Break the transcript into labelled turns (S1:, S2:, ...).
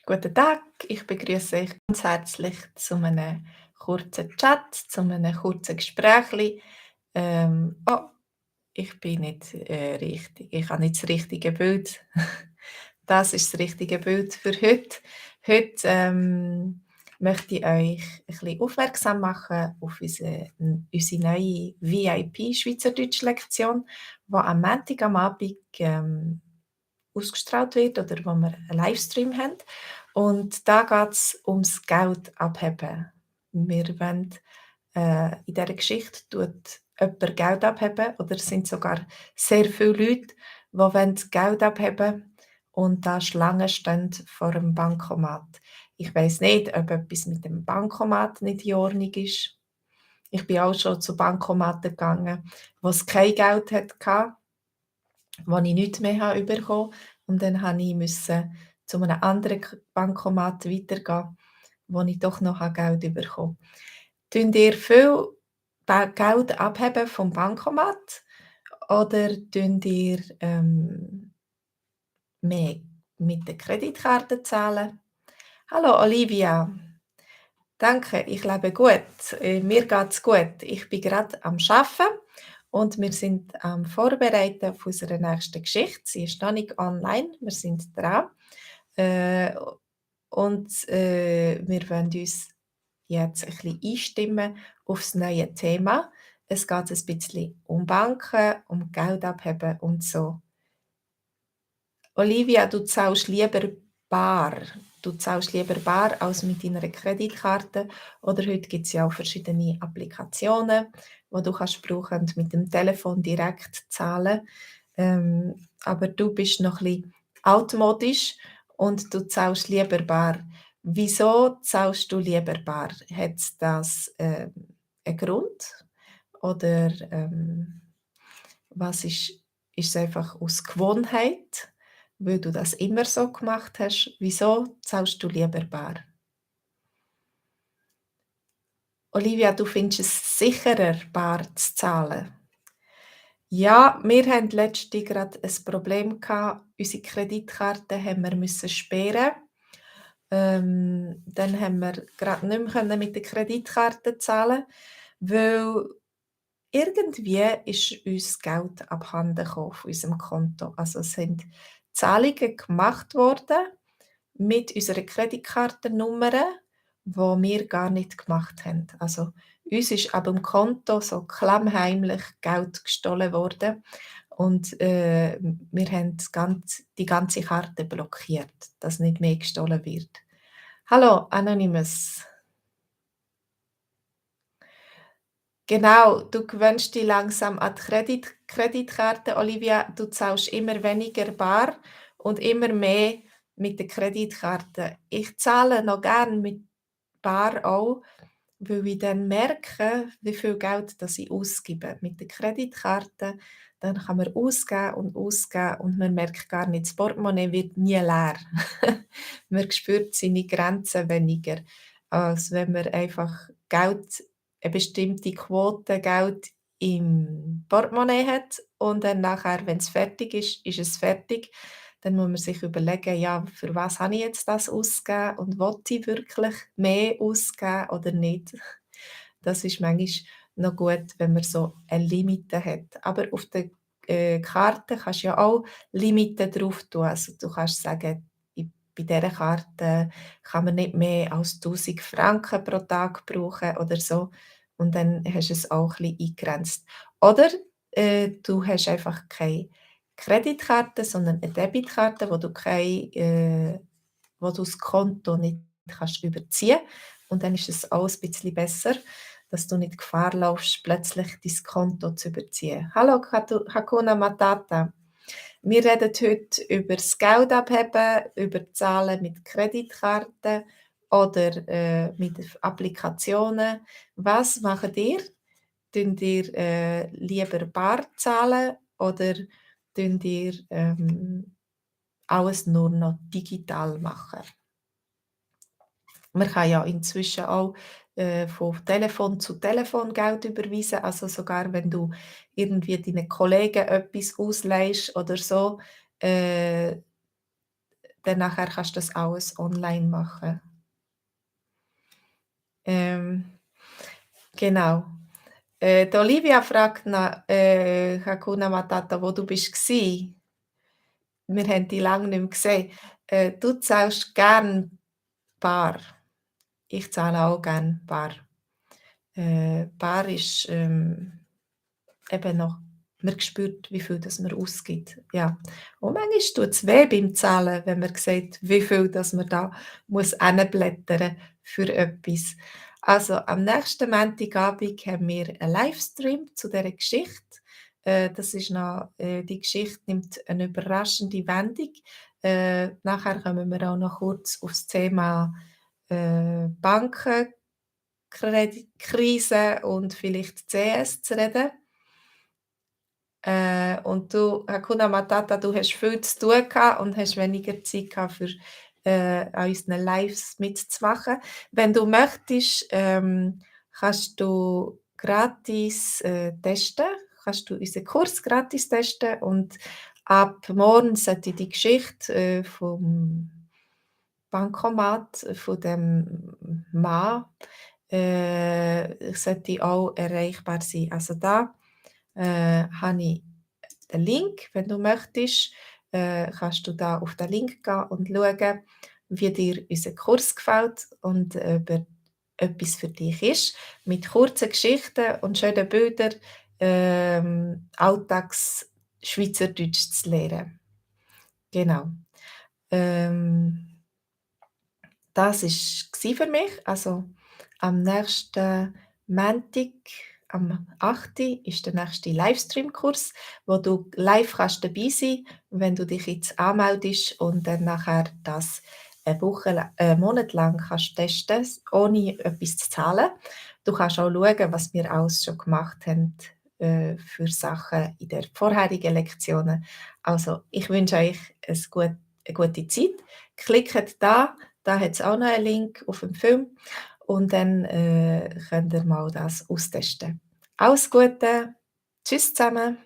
S1: Guten Tag, ich begrüße euch ganz herzlich zu einem kurzen Chat, zu einem kurzen Gesprächli. Oh, ich bin nicht richtig. Ich habe nicht das richtige Bild. Das ist das richtige Bild für heute. Heute möchte ich euch ein bisschen aufmerksam machen auf unsere neue VIP-Schweizerdeutsch-Lektion, die am Montag am Abend ausgestrahlt wird oder wo wir einen Livestream haben. Und da geht es ums Geld abheben. Wir wollen, in dieser Geschichte tut jemand Geld abheben oder es sind sogar sehr viele Leute, die wollen Geld abheben und da Schlangen stehen vor dem Bankomat. Ich weiß nicht, ob etwas mit dem Bankomat nicht in Ordnung ist. Ich bin auch schon zu Bankomaten gegangen, wo es kein Geld hatte, wo ich nichts mehr bekommen habe. Und dann musste ich zu einem anderen Bankomat weitergehen, wo ich doch noch Geld bekommen habe. Tun ihr viel Geld abheben vom Bankomat oder tun ihr mehr mit der Kreditkarte zahlen? Hallo Olivia, danke, ich lebe gut. Mir geht's gut. Ich bin gerade am Arbeiten und wir sind am Vorbereiten auf unsere nächste Geschichte. Sie ist noch nicht online, wir sind dran. Äh, wir wollen uns jetzt ein bisschen einstimmen auf das neue Thema. Es geht ein bisschen um Banken, um Geld abheben und so. Olivia, du zahlst lieber bar. Du zahlst lieber bar als mit deiner Kreditkarte. Oder heute gibt es ja auch verschiedene Applikationen, die du kannst brauchen und mit dem Telefon direkt zahlen. Aber du bist noch ein bisschen altmodisch und du zahlst lieber bar. Wieso zahlst du lieber bar? Hat das einen Grund? Oder was ist es einfach aus Gewohnheit, weil du das immer so gemacht hast? Wieso zahlst du lieber bar? Olivia, du findest es sicherer, bar zu zahlen? Ja, wir hatten letztens gerade ein Problem gehabt. Unsere Kreditkarte haben wir müssen sperren. Dann haben wir gerade nicht mehr können mit der Kreditkarte zahlen, weil irgendwie ist uns Geld abhanden gekommen auf unserem Konto. Also, es sind Zahlungen gemacht worden mit unserer Kreditkartennummer, die wir gar nicht gemacht haben. Also, uns ist ab'm Konto so klammheimlich Geld gestohlen worden und, wir haben die ganze Karte blockiert, dass nicht mehr gestohlen wird. Hallo Anonymous. Genau, du gewöhnst dich langsam an die Kreditkarte, Olivia. Du zahlst immer weniger bar und immer mehr mit der Kreditkarte. Ich zahle noch gern mit bar auch, weil ich dann merke, wie viel Geld das ich ausgebe. Mit der Kreditkarte, dann kann man ausgeben und man merkt gar nicht, das Portemonnaie wird nie leer. Man spürt seine Grenzen weniger, als wenn man einfach Geld eine bestimmte Quote Geld im Portemonnaie hat und dann nachher, wenn es fertig ist, ist es fertig. Dann muss man sich überlegen: „Ja, für was habe ich jetzt das ausgegeben und will ich wirklich mehr ausgeben oder nicht?“ Das ist manchmal noch gut, wenn man so eine Limite hat. Aber auf der, Karte kannst du ja auch Limiten drauf tun. Also, du kannst sagen: „Bei dieser Karte kann man nicht mehr als 1'000 Franken pro Tag brauchen“ oder so. Und dann hast du es auch ein bisschen eingegrenzt. Oder, du hast einfach keine Kreditkarte, sondern eine Debitkarte, wo du das Konto nicht kannst überziehen. Und dann ist es auch ein bisschen besser, dass du nicht Gefahr laufst, plötzlich dein Konto zu überziehen. Hallo Hakuna Matata. Wir reden heute über das Geld abheben, über Zahlen mit Kreditkarten oder mit Applikationen. Was macht ihr? Tun ihr lieber bar zahlen oder tun ihr alles nur noch digital machen? Man kann ja inzwischen auch, von Telefon zu Telefon Geld überweisen. Also, sogar wenn du irgendwie deinen Kollegen etwas ausleihst oder so, äh, dann nachher kannst du das alles online machen. Ähm, genau. Die Olivia fragt nach, Hakuna Matata, wo du bist gsi. Wir haben dich lange nicht mehr gesehen. Du zahlst gern bar. Ich zahle auch gern bar. Bar ist, eben noch man spürt, wie viel das man ausgibt, ja. Und manchmal tut's weh beim Zahlen, wenn man sieht, wie viel das man da muss hinblättern für etwas. Also, am nächsten Montagabend haben wir einen Livestream zu dieser Geschichte. Das ist noch die Geschichte nimmt eine überraschende Wendung. Nachher kommen wir auch noch kurz aufs Thema, Banken, Krise und vielleicht CS zu reden. Und du, Hakuna Matata, du hast viel zu tun gehabt und hast weniger Zeit gehabt, für, an unseren Lives mitzumachen. Wenn du möchtest, kannst du gratis, testen kannst du unseren Kurs gratis testen und ab morgen sollte die Geschichte, vom Bankomat von dem Mann, sollte auch erreichbar sein. Also da habe ich den Link. Wenn du möchtest, kannst du da auf den Link gehen und schauen, wie dir unser Kurs gefällt und ob er etwas für dich ist. Mit kurzen Geschichten und schönen Bildern Alltags-Schweizerdeutsch zu lernen. Genau. Ähm, Das war für mich. Also, am nächsten Montag, am 8. ist der nächste Livestream-Kurs, wo du live kannst dabei sein, wenn du dich jetzt anmeldest und dann nachher das eine Woche la Monat lang kannst testen, ohne etwas zu zahlen. Du kannst auch schauen, was wir alles schon gemacht haben, für Sachen in den vorherigen Lektionen. Also, ich wünsche euch eine gute Zeit. Klickt da hat es auch noch einen Link auf dem Film und dann, könnt ihr mal das austesten. Alles Gute. Tschüss zusammen.